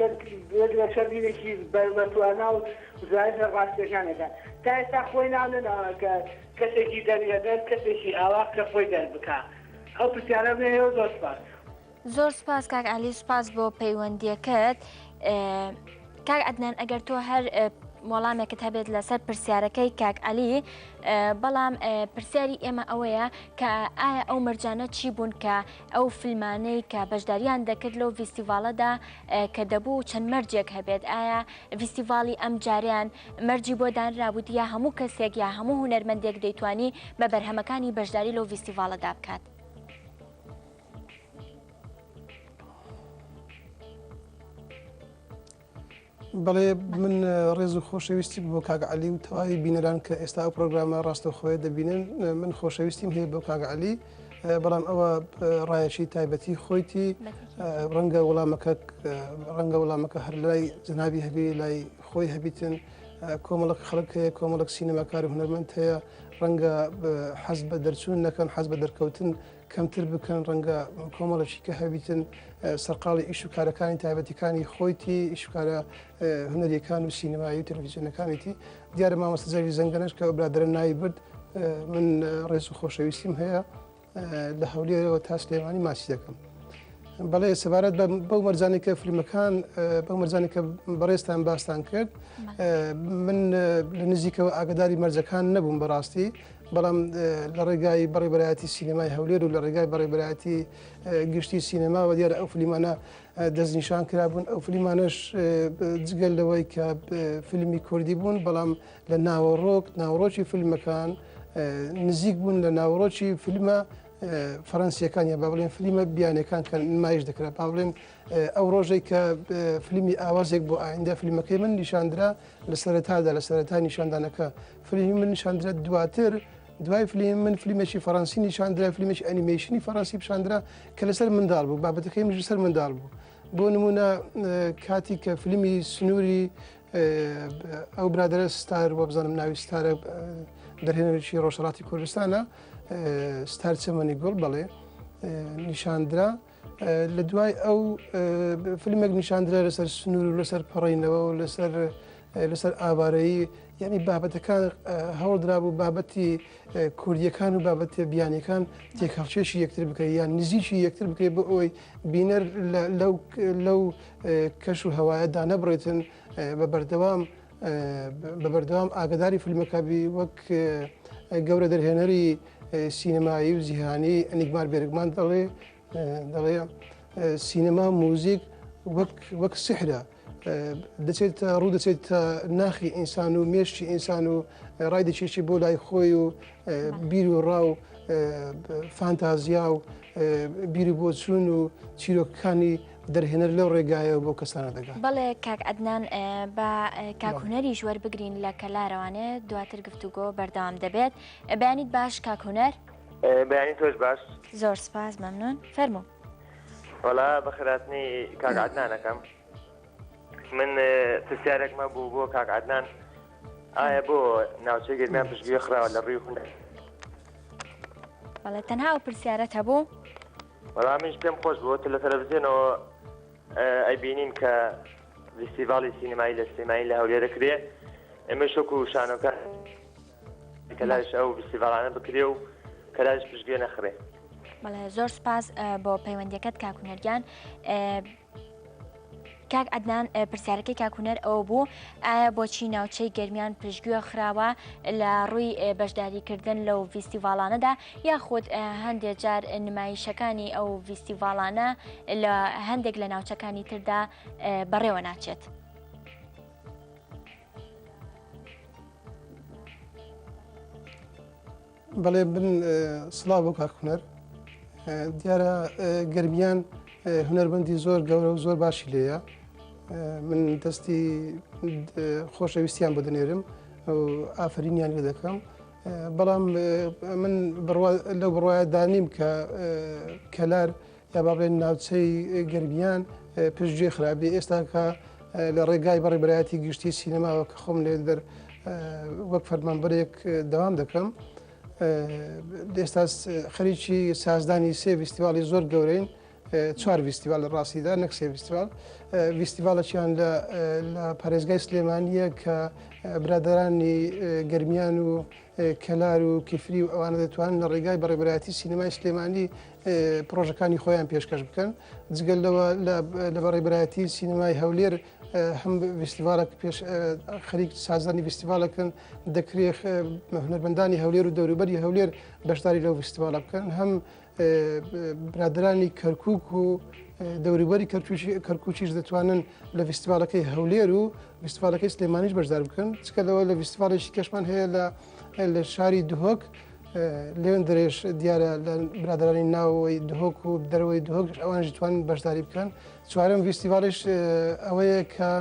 چەند لەسەر بیرێکی بەتوانا و زانست لە ڕاستیەکان ئەکات تا ئێستا خۆی ناو نەناوە کە کەسێکی دەرگەدەر کەسێکی ئاوا کە خۆی دەربکا ئەو پرسیارەم هەیە و زۆر سپاس. زۆر سپاس کاک عەلی سپاس بۆ پەیوەندیەکەت کاک عەدنان ئەگەر تۆ هەر وەڵامێکت هەبێت لەسەر پرسیارەکەی کاک عەلی بەڵام پرسیاری ئێمە ئەوەیە کە ئایا ئەو مەرجانە چی بوون کە ئەو فیلمانەی کە بەشداریان دەکرد لەو ڤیستیڤاڵەدا کە دەبوو چەند مەرجێک هەبێت ئایا ڤیستیڤاڵی ئەم جاریان مەرجی بۆ دانرابوو یا هەموو کەسێک یا هەموو هونەرمەندێک دەیتوانی بە بەرهەمەکانی بەشداری لەو ڤیستیڤاڵەدا بکات؟ بەڵێ من ڕێز و خۆشەویستی بۆ کاک عەلی و تەواوی بینەران کە ئێستا ئەو پرۆگرامە ڕاستەوخۆیە دەبینن من خۆشەویستیم هەیە بۆ کاک عەلی بەڵام ئەوە ڕایەکی تایبەتی خۆیتی ڕەنگە وەڵامەکە ڕەنگە وەڵامەکە هەر لای جەنابی هەبی لای خۆی هەبیتن کۆمەڵک خەڵک هەیە کۆمەڵک سینەماکار و هونەرمەند هەیە ڕەنگە حەز بە دەرچوون نەکەن حەز بە دەرکەوتن کەمتر بکەن ڕەنگە کۆمەڵێکی کە هەبیتن سەرقاڵی ئیش و کارەکانی تایبەتیەکانی خۆیتی ئیش و کارە هونەریەکان و سینەمایی و تەلەڤیزیۆنەکانیتی دیارە مامۆستا جەلیل زەنگەنەش کە ئەو برادەرە ناوی برد من ڕێز و خۆشەویستیم هەیە لە هەولێرەوە تا سلێمانی ماچی دەکەم بەڵێ سەبارەت بەو مەرجانی کە فیلمەکان بەو مەرجانی کە بەڕێزتان باستان کرد من لە نزیکەوە ئاگداری مەرجەکان نەبووم بەڕاستی بەڵام لە ڕێگای بەڕێوەبەرایەتی سینەمای هەولێر و لە ڕێگای بەڕێوەبەرایەتی گشتی سینەماوە دیارە ئەو فلیمانە دەستنیشان کرابوون، ئەو فلیمانەش جگە لەوەی کە فیلمی کوردی بوون، بەڵام لە ناوەڕۆک ناوەڕۆکی فیلمەکان نزیک بوون لە ناوەڕۆکی فیلمە فەرەنسیەکان یا با بڵێن فیلمە بیانەکان کە نمایش دەکرا با بڵێن ئەو ڕۆژێک کە فیلمی ئاوازێک بۆ ئایندە فیلمەکەی من نیشاندرا لە سەرەتادا لە سەرەتای نیشاندانەکە فیلمی من نیشاندرا دواتر دوای فیلمی من فیلمێکی فەڕەنسی نیشاندرا فیلمێکی ئەنیمەیشنی فەڕەنسی پیشاندرا کە لەسەر منداڵ بوو بابەتەکەی منیش لەسەر منداڵ بوو بۆ نمونە کاتی کە فیلمی سنووری ئەو برادرە ستار وەبزانم ناوی ستارە دەرهێنەرێکی ڕۆژهەڵاتی کوردستانە ستار چەمەنی گوڵ بەڵێ نیشاندرا لە دوای ئەو فیلمێک نیشاندرا لەسەر سنوور و لەسەر پەڕینەوە و لەسەر لەسەر ئاوارەیی یعنی بابەتەکان هەوڵدرابوو بابەتی کوردیەکان و بابەتە بیانەکان تێکهەڵکێشی یەکتر بکرێت یان نزیکی یەکتر بکرێت بۆ ئەوەی بینەر لەو لەو کەش و هەوایە دانەبڕێتن بە بەردەوام بە بەردەوام ئاگداری فیلمەکە بی وەک گەورە دەرهێنەری سینەمایی و جیهانی ئەنیگمار بێرگمان دەڵێ دەڵێ سینەما موزیک وەک وەک سحرە دەچێت ڕوو دەچێت ناخی ئینسان و مێشکی ئینسان و ڕای دەچێکی بۆ لای خۆی و بیر و ڕا و فانتازیا و بیر و بۆچوون و چیرۆکەکانی دەرهێنەر لەو ڕێگایەوە بۆ کەسانە دەگات. بەڵێ کاک عەدنان با کاک هونەریش وەربگرین لە کەلارەوانێ دواتر گفتوگۆ بەردەوام دەبێت. بەیانیت باش کاک هونەر. بەیانی تۆش باش. زۆر سپاس مەمنون فەرموو. وەڵا بەخێرهاتنی کاک عەدنان ئەکەم. من پرسیارێکم هەبوو بۆ کاک عەدنان ئایا بۆ ناوچەی گەرمیان پشتگوێ خراوە لە ڕووی هونەر؟ بەڵێ تەنها ئەو پرسیارەت هەبوو؟ وەڵا منیش پێم خۆش بوو لە تەلەڤزیۆنەوە ئەیبینین کە فیستیڤاڵی سینەمایی لە سلێمانی لە هەولێرە کرێ ئێمەش وەکو شانۆکار کەلاش ئەو فیستیڤاڵانە بکرێ و کەلاش پشتگوێ نەخرێ. بەڵێ زۆر سپاس بۆ پەیوەندیەکەت کاک هونەر گیان. کاک عەدنان پرسیارەکەی کاک هونەر ئەوە بوو ئایا بۆچی ناوچەی گەرمیان پشتگوێ خراوە لە ڕووی بەشداریکردن لەو ڤیستیڤاڵانەدا یاخود هەندێک جار نمایشەکانی ئەو ڤیستیڤاڵانە لە هەندێک لە ناوچەکانی تردا بەڕێوە ناچێت؟ بەڵێ من سڵاو بۆ کاک هونەر دیارە گەرمیان هونەرمەندی زۆر گەورە و زۆر باشی لێیە من دەستی خۆشەویستیان بۆ دەنێرم و ئافرینیان لێ دەکەم بەڵام من لەو بڕواە دانیم کە کەلار یا با بڵێن ناوچەی گەرمیان پشتگوێ خرابێ ئێستا کە لە ڕێگای بەڕێبەرایەتی گشتی سینەماوە کە خۆم لێ دەر وەک فەرمانبەرێک دەوام دەکەم ئێستا خەریکی سازدانی سێ فیستیواڵی زۆر گەورەین. چوار ڤیستیڤال لە ڕاستیدا نەک سێ ڤیستیڤال ڤیستیڤالەکیان لە لە پارێزگای سلێمانییە کە برادەرانی گەرمیان و کەلار و کفری و ئەوانە دەتوانن لە ڕێگای بەڕێوەبەرایەتی سینەمای سلێمانی پڕۆژەکانی خۆیان پێشکەش بکەن. جگە لەوە لە بەڕێوەبەرایەتی سینەمای هەولێر هەم ڤیستیڤالێک پێش خەریک سازدانی ڤیستیڤالەکەن دەکرێت هونەرمەندانی هەولێر و دەوروبەری هەولێر بەشداری لەو ڤیستیڤالە بکەن هەم برادرانی کەرکک و دەوروبەری کەرکوچیش دەتوانن لە ڤیستیڤالەکەی هەولێر و ڤیستیڤالەکەی سلێمانیش بەشدار بکەن چکە لەوە لە ڤیستیڤالێکی کەشمان هەیە لە لە شاری دهۆک لێن درێژ دیارە لە برادرانی ناوەوەی دهۆک و دەرەوەی دهۆک ئەوانش توانن بەشداری بکەن چوارەم ڤیستیڤالیش ئەوەیە کە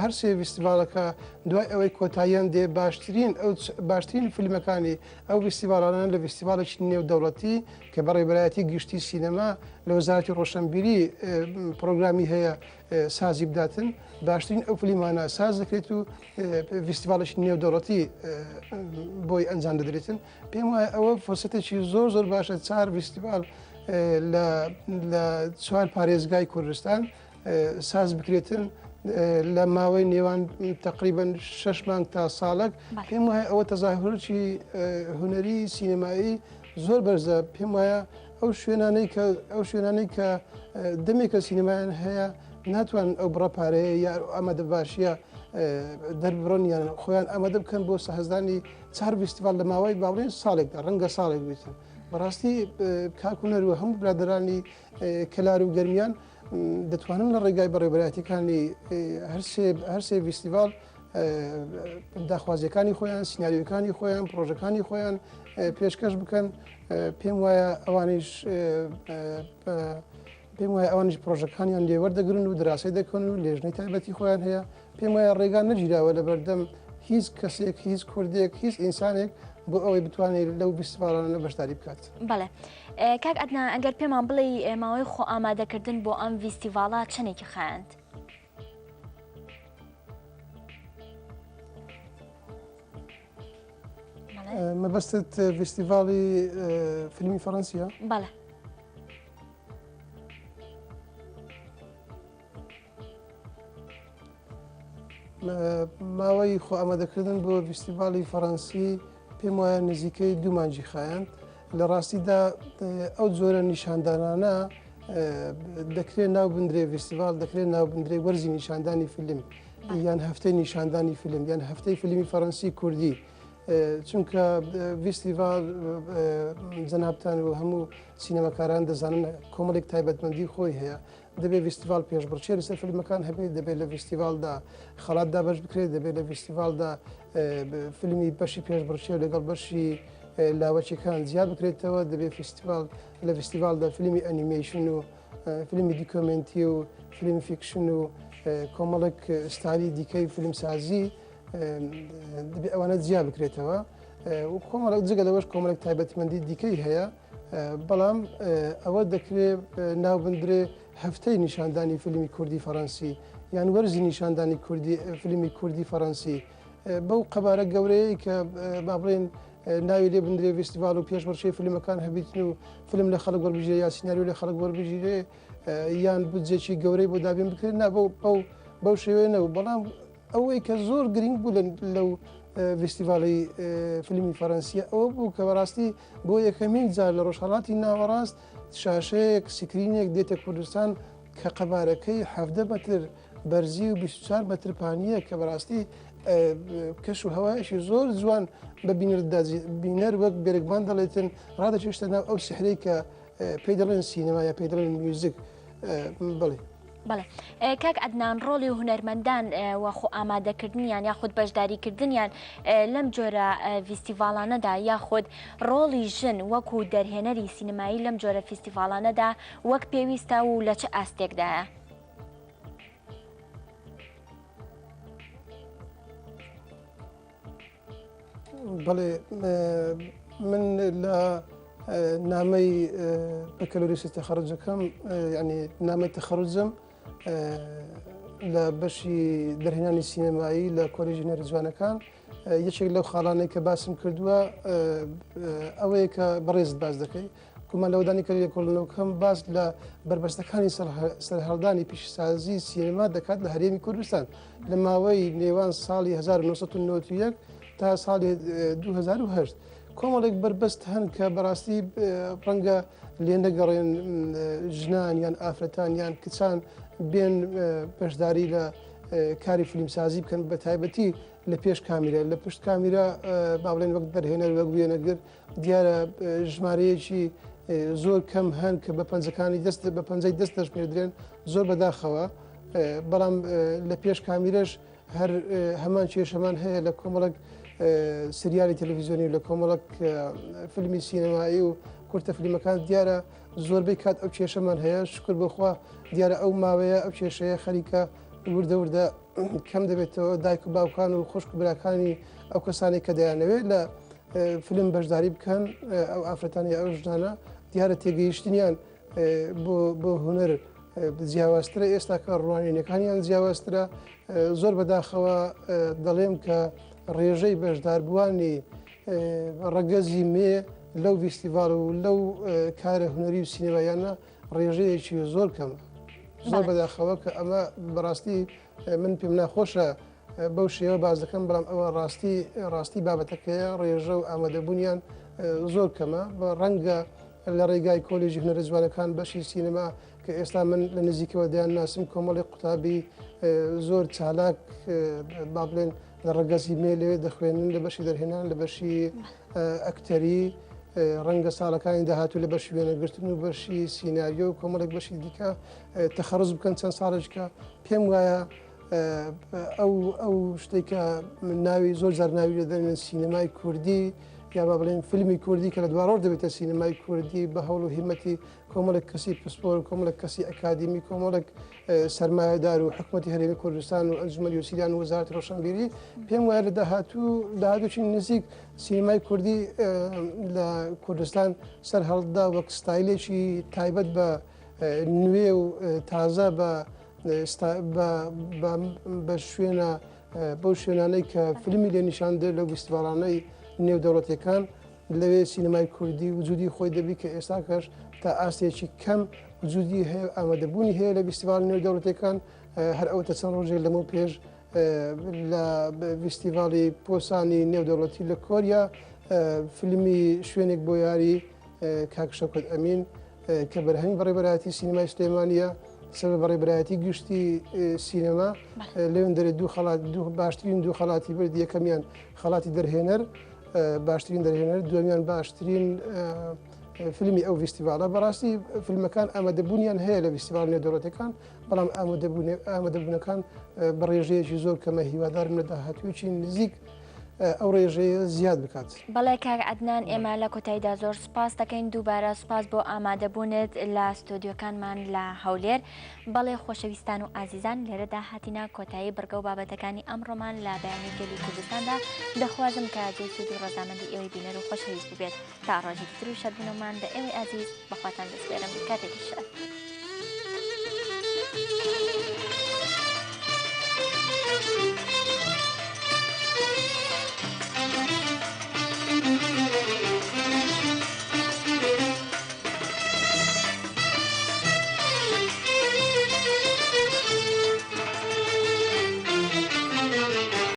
هەر سێ ڤیستیڤاڵەکە دوای ئەوەی کۆتاییان دێ باشترین ئەو باشترین فیلمەکانی ئەو ڤیستیڤاڵانە لە ڤیستیڤاڵێکی نێودەوڵەتی کە بەڕێوەبەرایەتی گشتی سینەما لە وەزارەتی ڕۆشنبیری پڕۆگرامی هەیە سازی بداتن باشترین ئەو فلیمانە ساز دەکرێت و ڤیستیڤاڵێکی نێودەوڵەتی بۆی ئەنجام دەدرێتن پێم وایە ئەوە فرسەتێکی زۆر زۆر باشە چار ڤیستیڤال لە چوار پارێزگای کوردستان ساز بکرێتن لە ماوەی نێوان تقریبن شش مانگ تا ساڵک پێم وایە ئەوە تەزاهورکی هونەری سینەمایی زۆر بەرزە پێم وایە ئەو شوێنانەی کە ئەو شوێنانەی کە دەمێکە سینەمایان هەیە ناتوان ئەو بڕە پارەیە یا ئامادە باشیە دەربڕن یان خۆیان ئامادە بکەن بۆ سەهزدانی چار ڤیستیڤال لە ماوەی باڵێن ساڵێکدا ڕەنگە ساڵێک بیتن بەڕاستی کاکوونەر و هەموو برادرانی کەلار و گەرمیان دەتوانن لە ڕێگای بەڕێوەبەرایەتیەکانی هەرسێ ڤیستیڤاڵ داخوازیەکانی خۆیان سیناریۆکانی خۆیان پرۆژەکانی خۆیان پێشکەش بکەن پێم وایە ئەوانیش پێم وایە ئەوانیش پرۆژەکانیان لێوەردەگرن و دراسی دەکەن و لێژنەی تایبەتی خۆیان هەیە پێم وایە ڕێگا نەگیراوە لە بەردەم هیچ کەسێک هیچ کوردێک هیچ ئینسانێک بۆ ئەوەی بتوانێت لەو ڤیستیڤاڵانە بەشداری بکات. بەڵێ کاک عەدنان ئەگەر پێمان بڵێی ماوەی خۆ ئامادەکردن بۆ ئەم ڤیستیڤاڵە چەندێکی خایاند؟ مەبەستت ڤیستیڤاڵی فیلمی فەڕەنسیە؟ بەڵێ. ماوەی خۆ ئامادەکردن بۆ ڤیستیڤاڵی فەڕەنسی پێم وایە نزیکەی دوو مانگی خایاند لە ڕاستیدا ئەو جۆرە نیشاندانانە دەکرێت ناو بندرێ ڤیستیڤال دەکرێت ناو بندرێ وەرزی نیشاندانی فیلم یان هەفتەی نیشاندانی فیلم یان هەفتەی فیلمی فەڕەنسی کوردی چونکە ڤیستیڤال جەنابتان و هەموو سینەماکاران دەزانن کۆمەڵێک تایبەتمەندی خۆی هەیە دەبێت ڤیستیڤاڵ پێشبڕکێ لەسەر فیلمەکان هەبێت، دەبێت لە ڤیستیڤاڵدا خەڵات دابەش بکرێت، دەبێت لە ڤیستیڤاڵدا فیلمی بەشی پێشبڕکێ لەگەڵ بەشی لاوەکیەکان جیا بکرێتەوە، دەبێت فیستیڤاڵ لە ڤیستیڤاڵدا فیلمی ئەنیمەیشن و فیلمی دیکۆمێنتی و فیلمی fiction و کۆمەڵێک ستایلی دیکەی فیلمسازی دەبێت ئەوانە جیا بکرێتەوە و کۆمەڵێک جگە لەوەش کۆمەڵێک تایبەتمەندی دیکەی هەیە. بەڵام ئەوە دەکرێ ناو بندرێ هەفتەی نیشاندانی فیلمی کوردی فەڕەنسی یان وەرزی نیشاندانی کوردی فیلمی کوردی فەڕەنسی بەو قەبارە گەورەیە کە با بڵێن ناوی لێ بندرێ ڤیستیڤال و پێشبڕکێی فیلمەکان هەبیتن و فیلم لە خەڵک وەربگیرێ یا سیناریۆ لە خەڵک وەربگیرێ یان بودجێکی گەورەی بۆ دابین بکرێت نا بەو بەو شێوەیە نەبوو بەڵام ئەوەی کە زۆر گرنگ بوو لەو ڤیستیڤاڵی فیلمی فەرەنسیە ئەوە بوو کە بەڕاستی بۆ یەکەمین جار لە ڕۆژهەڵاتی ناوەڕاست شاشەیەک screen ێک دێتە کوردستان کە قەبارەکەی 17 مەتر بەرزی و 24 مەتر پانیە کە بەڕاستی کەش و هەوایەکی زۆر جوان بە بینەر بینەر وەک بێرگمان دەڵێتن ڕادەچێشتە ناو ئەو سحرەی کە پێی دەڵێن سینەما یا پێی دەڵێن میوزیک بڵێ. بەڵێ کاک عەدنان ڕۆڵی هونەرمەندان و خۆ ئامادەکردنیان یاخود بەشداریکردنیان لەم جۆرە ڤیستیڤاڵانەدا یاخود ڕۆڵی ژن وەکو دەرهێنەری سینەمایی لەم جۆرە فیستیڤاڵانەدا وەک پێویستە و لە چ ئاستێکدایە؟ بەڵێ من لە نامەی بەکەلۆریسی تەخەرجەکەم ینی نامەی تەخەرجم لە بەشی دەرهێنانی سینەمایی لە کۆلێژی هونەرە جوانەکان یەکێک لەو خاڵانەی کە باسم کردووە ئەوەیە کە بەڕێزت باس دەکەی گومان لەوەدا نیە کە لێکۆڵینەوەکەم باس لە بەربەستەکانی سەرهەڵدانی پیشەسازی سینەما دەکات لە هەرێمی کوردستان لە ماوەی نێوان ساڵی 1991 تا ساڵی 2008. کۆمەڵێک بەربەست هەن کە بەڕاستی ڕەنگە لێ نەگەڕێن ژنان یان ئافرەتان یان کچان بێن بەشداری لە کاری فیلمسازی بکەن بە تایبەتی لە پێش کامیرە لە پشت کامیرا با بڵێن وەک دەرهێنەر وەک وێنەگر دیارە ژمارەیەکی زۆر کەم هەن کە بە پەنجەکانی دەست بە پەنجەی دەست دەژمێردرێن زۆر بەداخەوە بەڵام لە پێش کامیرەش هەر هەمان کێشەمان هەیە لە کۆمەڵک سریالی تەلەڤیزیۆنی و لە کۆمەڵک فیلمی سینەمایی و کورتە فیلمەکان دیارە زۆربەی کات ئەو کێشەمان هەیە شکر بۆخوا دیارە ئەو ماوەیە ئەو کێشەیە خەریکە وردە وردە کەم دەبێتەوە دایک و باوکان و خوشک و براکانی ئەو کەسانی کە دەیانەوێت لە فیلم بەشداری بکەن ئەو ئافرەتانی ئەو ژنانە دیارە تێگەیشتنیان بۆ هونەر جیاوازترە ئێستا کە ڕوانینەکانیان جیاوازترە زۆر بەداخەوە دەڵێم کە ڕێژەی بەشداربووانی ڕەگەزی مێ لەو ڤیستیڤال و لەو کارە هونەری و سینەمایانە ڕێژەیەکی زۆر کەمە زۆر بەداخەوە کە ئەمە بەڕاستی من پێم ناخۆشە بەو شێوە باس دەکەم بەڵام ئەوە ڕاستی ڕاستی بابەتەکەیە ڕێژە و ئامادەبوونیان زۆر کەمە بە ڕەنگە لە ڕێگای کۆلێژی هونەرە جوانەکان بەشی سینەما کە ئێستا من لە نزیکەوە دەیان ناسم کۆمەڵی قوتابی زۆر چالاک با بڵێن لە ڕەگەزی مێ لەوێ دەخوێنن لە بەشی دەرهێنان لە بەشی ئەکتەری ڕەنگە ساڵەکانی داهاتوو لە بەشی وێنەگرتن و بەشی سیناریۆ و کۆمەڵێک بەشی دیکە تەخەڕز بکەن چەند ساڵێکە پێم وایە ئەو ئەو شتێک کە ناوی زۆر جار ناوی لە دەرێن سینەمای کوردی یا با بڵێن فیلمی کوردی کە لە دواڕۆژ دەبێتە سینەمای کوردی بە هەوڵ و هیمەتی کۆمەڵێک کەسی پسپۆر و کۆمەڵێک کەسی ئەکادیمی کۆمەڵێک سەرمایەدار و حکوومەتی هەرێمی کوردستان و ئەنجومەنی وەزیران و وەزارەتی ڕۆشنبیری پێم وایە لە داهاتوو داهاتووی نزیک سینەمای کوردی لە کوردستان سەر هەڵدا وەک ستایلێکی تایبەت بە نوێ و تازە بە بە شوێنە بەو شوێنانەی کە فیلمی لێ نیشان دێت لەو فیستیڤاڵانەی نێودەوڵەتیەکان لەوێ سینەمای کوردی وجودی خۆی دەبی کە ئێستاکەش تا ئاستێکی کەم وجودی هەیە ئامادەبوونی هەیە لە فیستیڤاڵ نێودەوڵەتیەکان هەر ئەوەتە چەند ڕۆژێک لەمەو پێش لە فیستیڤاڵی پۆسانی نێودەوڵەتی لە کۆریا فیلمی شوێنێک بۆ یاری کاک شەوکەت ئەمین کە بەرهەمی بەڕێوەبەرایەتی سینەمای سلێمانییە سەر بە بەڕێوەبەرایەتی گشتی سینەما لەوێن دەرێ دوو خەڵات دوو باشترین دوو خەڵاتی برد یەکەمیان خەڵاتی دەرهێنەر باشترین دەرهێنەر دووەمیان باشترین فیلمی ئەو فیستیڤاڵە بەڕاستی فیلمەکان ئامادەبوونیان هەیە لە فیستیڤاڵ نێودەوڵەتیەکان بەڵام ئامادەبوونەکان بە ڕێژەیەکی زۆر کەمە هیوادارم لە داهاتوویەکی نزیک ئەو ڕێژەیە زیاد بکات. بەڵێ کاک عەدنان ئێمە لە کۆتاییدا زۆر سوپاست دەکەین دووبارە سوپاس بۆ ئامادەبوونت لە ستۆدیۆکانمان لە هەولێر. بەڵێ خۆشەویستان و ئازیزان لێرەدا هاتینە کۆتایی بڕگە و بابەتەکانی ئەمڕۆمان لە بەیانی گەلی کوردستاندا دەخوازم کە جێی سوود و ڕەزامەندی ئێوەی بینەر و خۆشەویست بووبێت تا ڕۆژێکی تر و شادبوونەوەمان بە ئێوەی ئازیز بەخواتان دەسپێرم کاتێکی شاد. Thank you.